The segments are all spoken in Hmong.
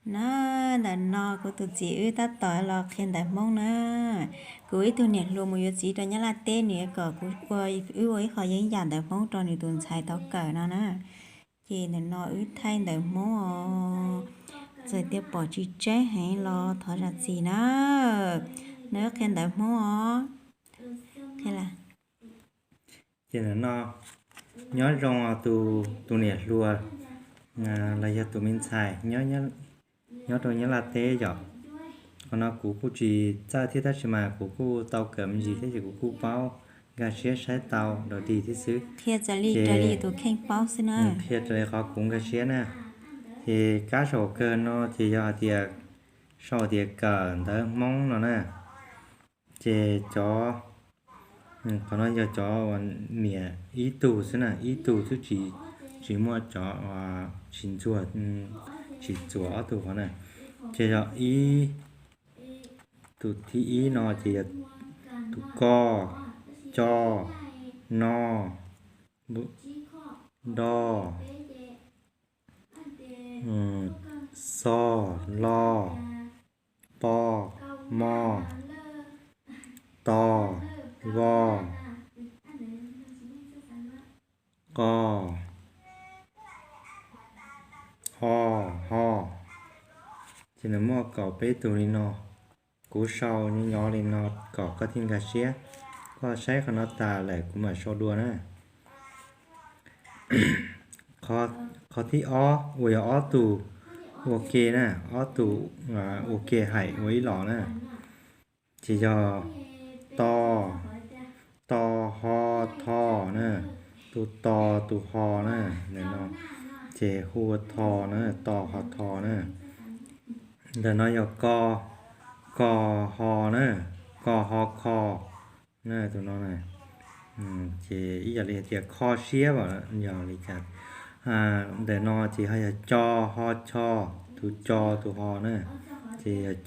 Na, ntawm no kuv tus txiv wb tab tom los qhia ntawv Hmoob na. Kuv ib tug niam hluas mus yuav txiv rau Nyab Laj teb, nws kom kuv ua, wb ua ib qho yeeb yam ntawv Hmoob rau nws tus ntxhais tau kawm no na. Ces ntawm no wb thaij ntawv Hmoob os. Txawm tias pom tsis tseeb heev los thov zam txim na. Nws qhia ntawv Hmoob os. Ces ntawm no, nyob zoo tus niam hluas los yog tus me ntxhais nyob rau Nyab Laj teb yom. Qhov no kuv kuj tsis txawj thiab tab sis mas kuv kuj tau kawm me ntsis thiab ces kuv kuj paub nkag siab saib tau dog dig thiab xwb. Qhia raws li tus kheej paub xwb na. Qhia raws li qhov kuv nkag siab na. Ces kab saum kawg no ces yog hais tias sau tias kawm ntawv Hmoob no na. Ces cov, qhov no yog cov uas niam ib tug xwb na, ib tug xwb, tsis, tsis muaj cov, tsis ntxuag, tsis txuas ob tug qhov na. Ces yog ib, tus thib ib no ces yog tus ko, co, no, do, xo, lo, po, mo, to, vo, qo, o, ho. Ces nws muaj kaum peb tug li no. Kuv sau nyob li no kom koj thiaj nkag siab. Koj saib qhov no tas lawm kuv mam sau dua na. Qhov thib ob uas yog ob tug ua ke na, ob tug ua ke hais ua ib los na, ces yog to, to, ho, tho na, tus to, tus ho na, ntawm no ces hu ua tho na, to ho tho na. Ntawm no yog ko, ko ho na, ko ho kho na, tus no na. Ces ib yam li hais tias kho siab vam yog li cas. Ntawm no ces ho yog co ho cho, tus co tus ho na, ces yog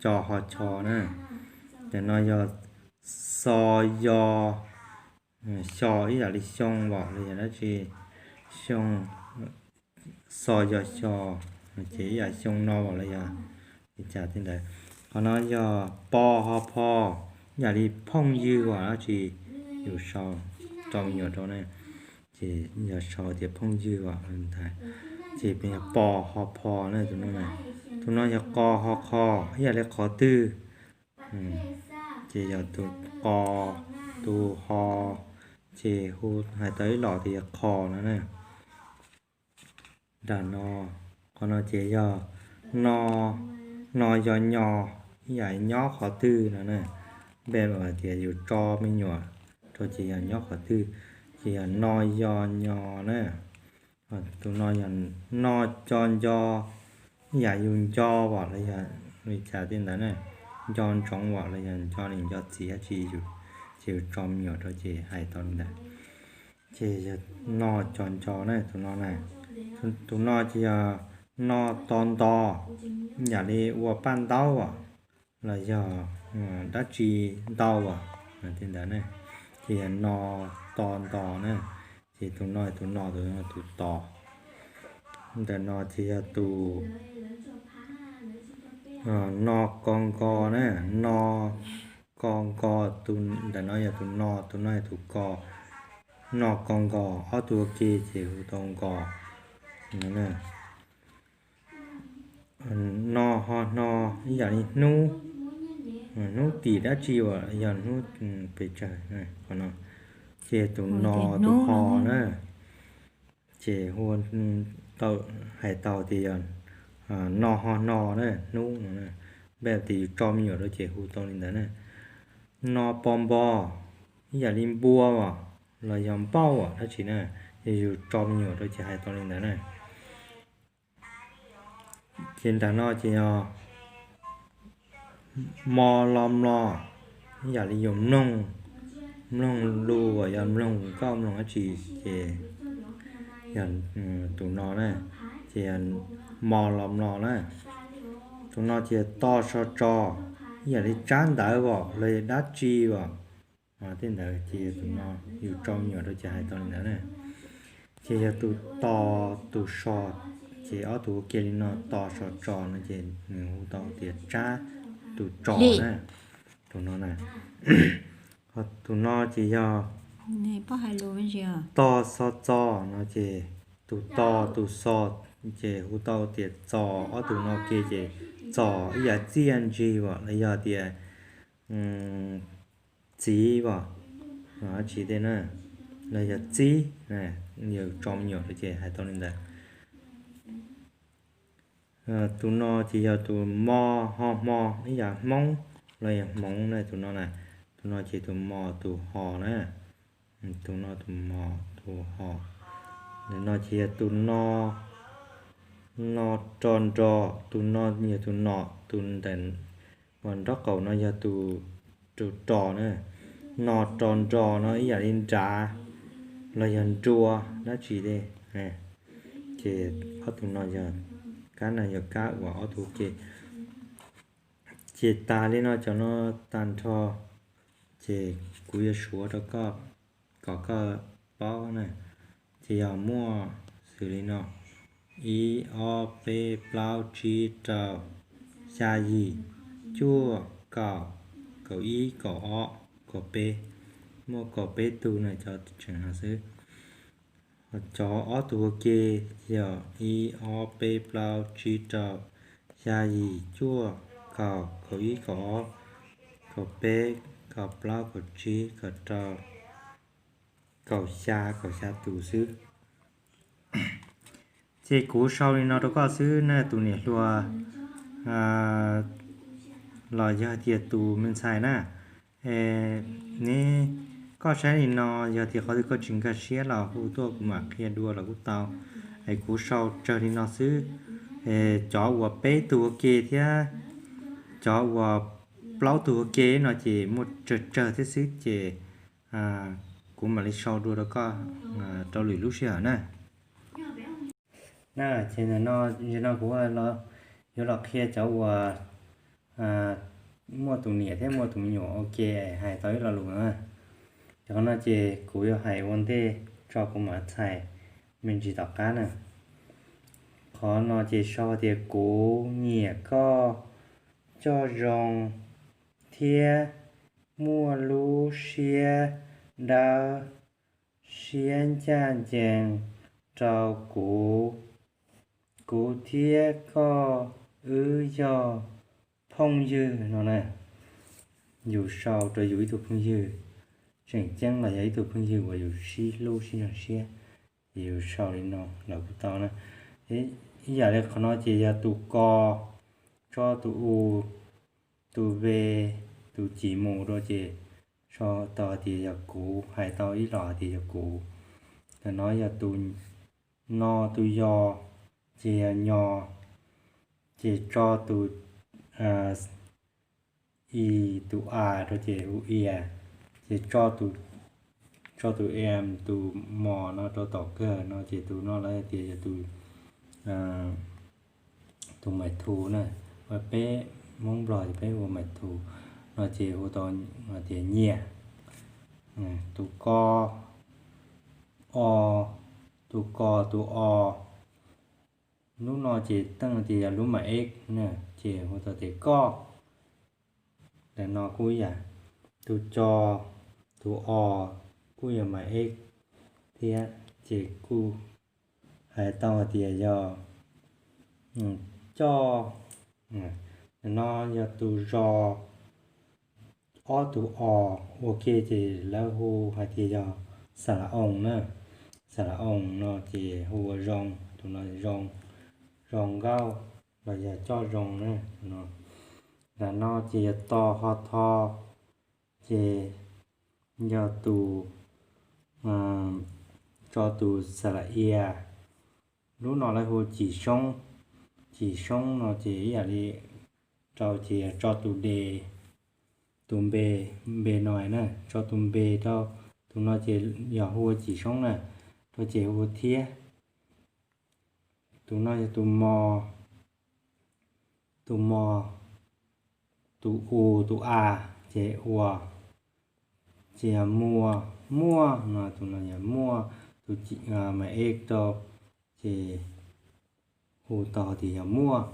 co ho cho na. Ntawm no yog xo yo, xyo ib yam li xyoo vam los yog dab tsi, xyoo, xo yo xyo, ces ib yam xyoo no vam los yog li cas tiag ntawd. Qhov no yog po ho pho, ib yam li phooj ywg vam dab tsi, yus sau tso me nyuam rau na, ces yog sau tias phooj ywg vam ntag. Ces yog po ho pho na, tus no na. Tus no yog qo ho qho, ib yam li qhov twg, ces yog tus qo, tus ho, ces hu hais tau ib los tias yog qho no na. Nram no, qhov no ces yog no, no yo nyo, ib yam nyob qhov twg no na. Npe hais tias yus tso me nyuam rau ces yog nyob qhov twg, ces yog no yo nyo na. Tus no yog no co nco, ib yam yus nco vam los yog li cas tiag ntawd na. Nco ntsoov vam los yog nco niam nco txiv dab tsi, ces yus tso me nyuam rau ces hais tau li ntawd. Ces yog no co nco na, tus no na. Tus no ces yog no to nto, ib yam li ua paj ntaub vam los yog dab tsi ntau vam tiag ntawd na. Ces yog no to nto na. Ces tus no, tus no, tus no tus to. Ntawm no ces yog tus no ko nko na, no ko nko, ntawm no yog tus no, tus no yog tus ko. No ko nko, ob tug ua ke ces hu tau nko. No ho hno, ib yam li hnub, hnub tim dab tsi uas yog hnub pes tsawg, qhov no ces tus no, tus ho na. Ces hu tau, hais tau tias yog no ho hno na, hnub no na. Npe tias yus tso me nyuam rau ces hu tau li ntawd na. No po npo, ib yam li npua los yog npauj dab tsi na, yog yus tso me nyuam rau ces hais tau li ntawd na. Ces nram no ces yog mo lo mlo, ib yam li yus mloog, mloog lus uas yog mloog nkauj mloog dab tsi, ces yog tus no na, ces yog mo lo mlo na. Tus no ces to so tso, ib yam li tsab ntawv vom los yog dab tsi vom. Tej ntawd ces yog tus no, yus tso me nyuam rau ces hais tau li ntawd na. Ces yog tus to, tus so, Ces ob tug ua ke li no, to so tso no ces nws hu tau tias tsab, tus tso na, tus no na. Ho tus no ces yog to xo txo no ces tus to tus xo ces hu tau tias txos, ob tug no ke ces txos ib yam txiaj ntsig los yog tias txiv os, tsis tej na, los yog txib, yus tso me nyuam rau ces hais tau li ntawd. Tus no ces yog tus mo ho hmo, ib yam hmoob los yog hmoov na, tus no na, tus no ces tus mo tus ho na, tus no tus mo tus ho. Ntawm no ces yog tus no, no ro nro, tus no yog tus no, tus ntawm uas nraub qaum no yog tus, tus ro na, no ro nro no ib yam li nrad los yog nrua dab tsi tej. Ces ob tug no yog kab na, yog kab uas ob tug ke. Ces tas li no, cov no tag nrho, ces kuv yuav suav rau koj kom koj paub na. Ces yog muaj xws li no: ib, ob, peb, plaub, tsib, rau, xya, yim, cuaj, kaum, kaum ib, kaum ob, kaum peb. Muaj kaum peb tug na, cov tseem no xwb. Cov ob tug ua ke yog ib, ob, peb, plaub, tsib, rau, xya, yim, cuaj, kaum, kaum ib, kaum ob, kaum peb, kaum plaub, kaum tsib, kaum rau, kaum xya, kaum xya tus xwb. Ces kuv sau li no rau koj xwb na tus niam hluas, los yog tias tus me ntxhais na. Neb, koj saib li no, yog tias qhov twg koj tsis nkag siab los hu tuaj kuv mam qhia dua los kuj tau. Es kuv sau tsawg li no xwb. Cov uas peb tug ua ke thiab cov uas plaub tug ua ke no ces muaj tsawg tsawg thiab xwb ces kuv mam li sau dua rau koj rau lwm lub sij hawm na. Na, ces ntawm no, ntawm no kuv yuav los qhia cov uas muaj tus niam thiab muaj tus me nyuam ua ke hais tau ib lo lus na. Ces qhov no ces kuv yuav hais ua ntej tso kuv mam txhais me ntsis tom qab na. Qhov no ces sau tias kuv nyiam koj coj zoo thiab muaj lub siab dawb siab ncaj ncees rau kuv. Kuv thiab koj wb yog phooj ywg no na. Yus sau rau yus ib tug phooj ywg tseem ceeb los yog ib tug phooj ywg uas yus sib hlub sib zoo siab, ces yus sau li no los kuj tau na. Ib yam li qhov no ces yog tus ko, tso tus u, tus ve, tus ci mus rau ces sau tau hais tias yog kuv, hais tau ib los hais tias yog kuv. Ntawm no yog tus no, tus yo, ces yog nyo, ces tso tus i, tus a rau ces hu ia, ces tso tus em, tus mos no rau tom kawg no ces tus no lawv tias yog tus, tus mais thu na. Peb Hmoob Nplog ces peb hu mais thu no ces hu tau tias nyiaj. Tus ko, o, tus ko, tus o, lub no ces teej tias yog lub mais ev na, ces hu tau tias koj. Ntawm no kuj yam, tus co, tus o kuj yog mais ev thiab, ces kuj hais tau hais tias yog coj. Ntawm no yog tus zo, ob tus o ua ke ces lawv hu hais tias yog xa la oos na. Xa la oos no ces hu ua zoo, tus no zoo, zoo nkauj los yog coj zoo na. Ntawm no ces yog to ho tho, ces yog tus, tso tus xa la ia. Lub no lawv hu cim soob. Cim soob no ces ib yam li rau ces yog tso tus de, tus npe, npe no na, tso tus npe rau, tus no ces yog hu ua cim soob na, rau ces hu ua thiab. Tus no yog tus mo, tus mo, tus u, tus a, ces ua, ces yog mua, muaj no, tus no yog muaj, tus mais ev rau, ces hu tau tias yog muaj,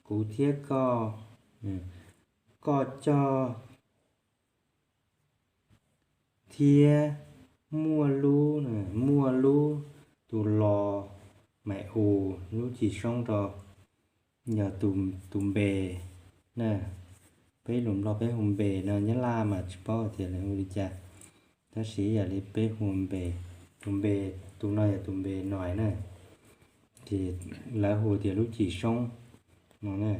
kuv thiab koj, koj coj thiab muaj lub, muaj lub, tus los, mais u, lub cim soob rau yog tus npe na. Peb lus Nplog peb hu npe no, Nyab Laj mas tsis paub tias lawv hu li cas, tab sis yam li peb hu npe, tus npe, tus no yog tus npe nois na, ces lawv hu tias lub cim soob no na,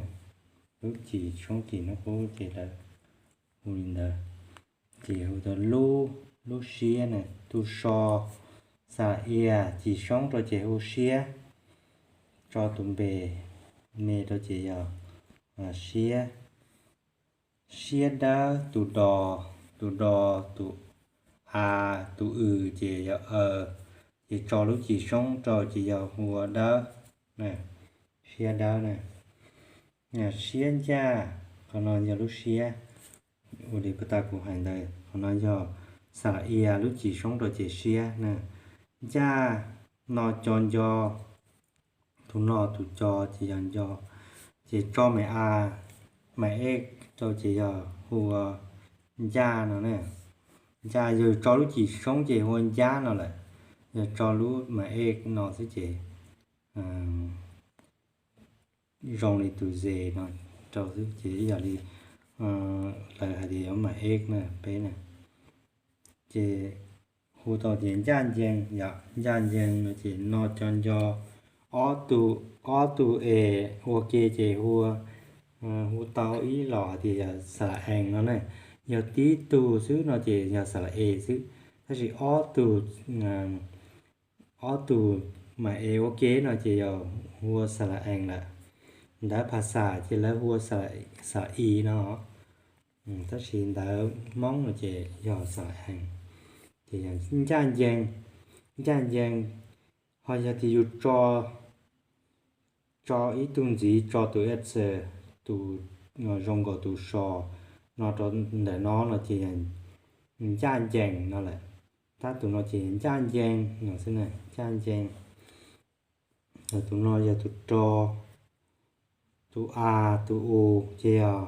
lub cim soob cim no qub ces lawv hu li ntawd. Ces hu tau lub, lub siab na, tus so, xa ia, cim soob rau ces hu siab, tso tus npe me rau ces yog siab. Siab dawb, tus do, tus do, tus a, tus w ces yog aw, ces tso lub cim soob rau ces yog hu ua dawb, siab dawb na. Siab ncaj, qhov no yog lub siab, ua li puag ta kuv hais ntawd, qhov no yog xa ia lub cim soob rau ces siab na. Ncaj, no co nco, tus no tus co ces yog nco, ces tso mais a, mais e rau ces yog hu ua ncaj no na. Ncaj, yog tso lub cim soob ces hu ua ncab no lawm, yog tso lub mais e no xwb ces zoo li tus ze no rau xwb ces ib yam li lawv hais tias yog mais e na peb na. Ces hu tau tias ncaj ncees, yog ncaj ncees no ces no co nco, ob tug, ob tug e ua ke ces hu, hu tau ib los hais tias yog xa la ees no na. Yog tib tug xwb no ces yog xa la e xwb, tab sis ob tug, ob tug mais e ua ke no ces yog hu ua xa la ees lawm. Ntawv phas xas ces lawv hu ua xa la i no, tab sis ntawv Hmoob no ces yog xa la ees, ces yog ncaj ncees, ncaj ncees. Ho yog tias yus tso, tso ib tug ntxiv tso tus e txes, tus zoo nkaus tus so no rau ntawm no no ces yog ncaj ncees no lawm. Tab tus no ces ncaj ncees no xwb na, ncaj ncees. Tus no yog tus ro, tus a, tus u, ces yog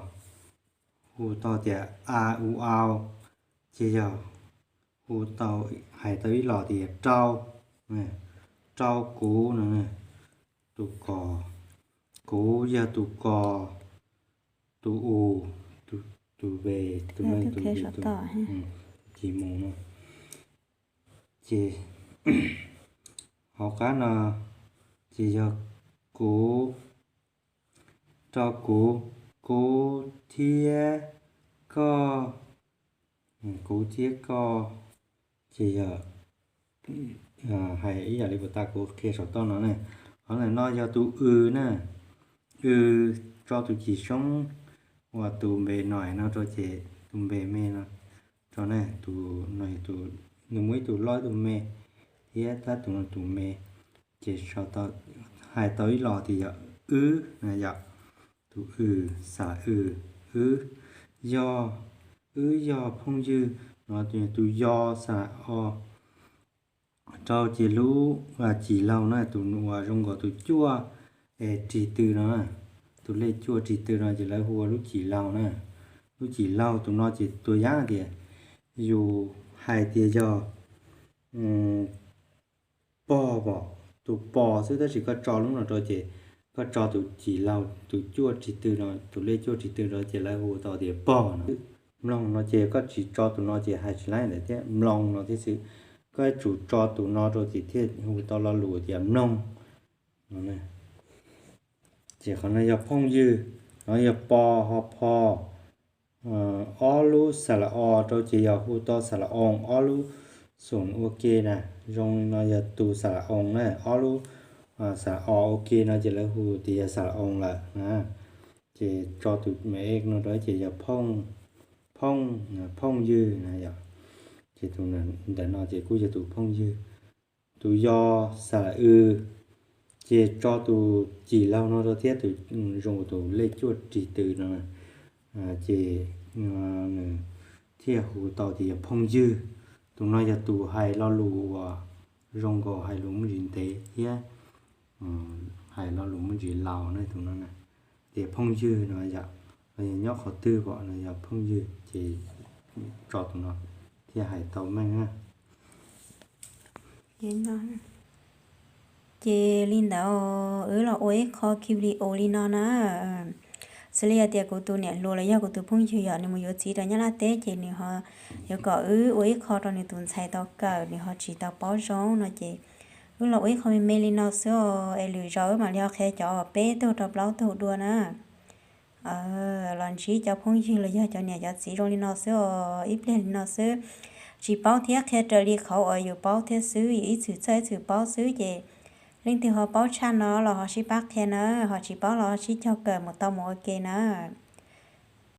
hu tau tias a u au, ces yog hu tau, hais tau ib los tias rau, rau kuv no, tus ko, kuv yog tus ko, tus u, tus ve, tus me, tus tus ci mus no. Ces hauv qab no ces yog kuv, rau kuv, kuv thiab koj, kuv thiab koj, ces yog hais ib yam li puag ta kuv qhia saum toj no ne. Qhov ntawm no yog tus w na, w tso tus cim soob uas tus npe no no rau ces tus npe me no rau ne, tus no, nws muaj ib tug loj ib tug me, thiab tab tus no tus me, ces hais tau ib los tias yog wb na yom, tus w, xa w, wb, yog, wb yog phooj ywg no, tus yog xa o rau ces lub cim laug na, tus uas zoo nkaus tus cuaj es ris tw no, tus lej cuaj ris tw no ces lawv hu ua lub cim laug na. Lub cim laug tus no ces tus yam tias yus hais tias yog pog pom, tus pos xwb, tab sis koj tso lub no rau ces koj tso tus cim laug, tus cuaj ris tw no, tus lej cuaj ris tw rau ces lawv hu tau tias pog no. Mloog no ces koj tsis tso tus no ces hais tsis laib ntawd thiab, mloog no thiab xwb. Koj yuav tsum tso tus no rau ces thiaj hu tau lo lus tias mloog no. Ces qhov no yog phooj ywg, no yog po ho pho, ob lub xa la o rau ces yog hu tau xa la oo, ob lub xoom ua ke na, zoo no yog tus xa la oo na, ob lub xa la o ua ke no ces lawv hu tias yog xa la oo lawm na. Ces tso tus me e no rau ces yog phooj, phooj, phooj ywg na yom. Ces tus ntawm no ces kuj yog tus phooj ywg. Tus yog xa la w, ces tso tus cim laug no rau thiab tus zoo tus lej cuaj ris tw no, ces nws thiaj hu tau tias yog phooj ywg. Tus no yog tus hais lo lus uas zoo nkaus hais lus muaj tsis ntev thiab hais lo lus muaj ntsis laus na tus no na. Ces phooj ywg no yom, los yog nyob qhov twg pom no yog phooj ywg ces tso tus no thiaj hais tau meej na. Ces li ntawd wb los ua ib qho ki video li no na. Xws li hais tias kuv tus niam hluas los yog kuv tus phooj ywg yog nws mus yuav txiv rau Nyab Laj teb ces nws ho yuav kom wb ua ib qho rau nws tus ntxhais tau kawm, nws ho tsis tau paub zoo no ces wb los ua ib qho me me li no xwb os, es lwm zaus wb mam li ho qhia cov peb tug rau plaub tug dua na. Los ntsib cov phooj ywg los yog cov niam cov txiv zoo li no xwb os, ib pliag li no xwb. Tsis paub thiab qhia raws li qhov uas yus paub thiab xwb, yus ib txwm txawj ib txwm paub xwb ces leej twg ho paub tshaj no los ho sib pab qhia na, ho tsis paub los ho sib cog kawm mus tau mus ua ke na.